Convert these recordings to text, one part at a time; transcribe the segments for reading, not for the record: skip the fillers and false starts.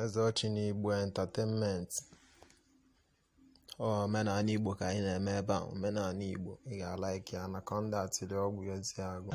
Ezeochi n'Igbo Entertainment. Ọ omenala Igbo ka anyị na-eme ebe a, omenala Igbo. Ị ga-alaiki ya. Anaconda tiri ọgwụ Ezeagụ.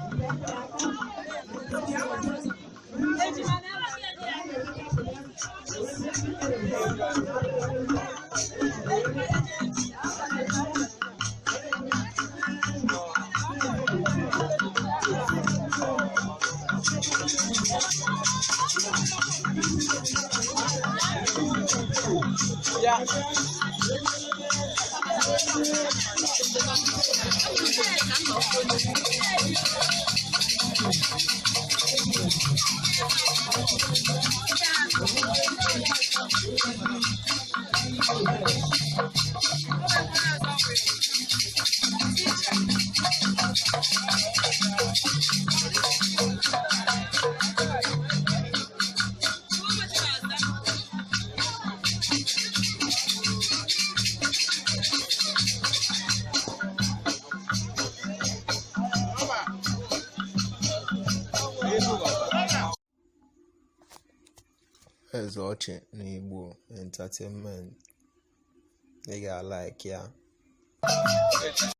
Ezeochi n'Igbo Entertainment. Ị ga-alaiki ya.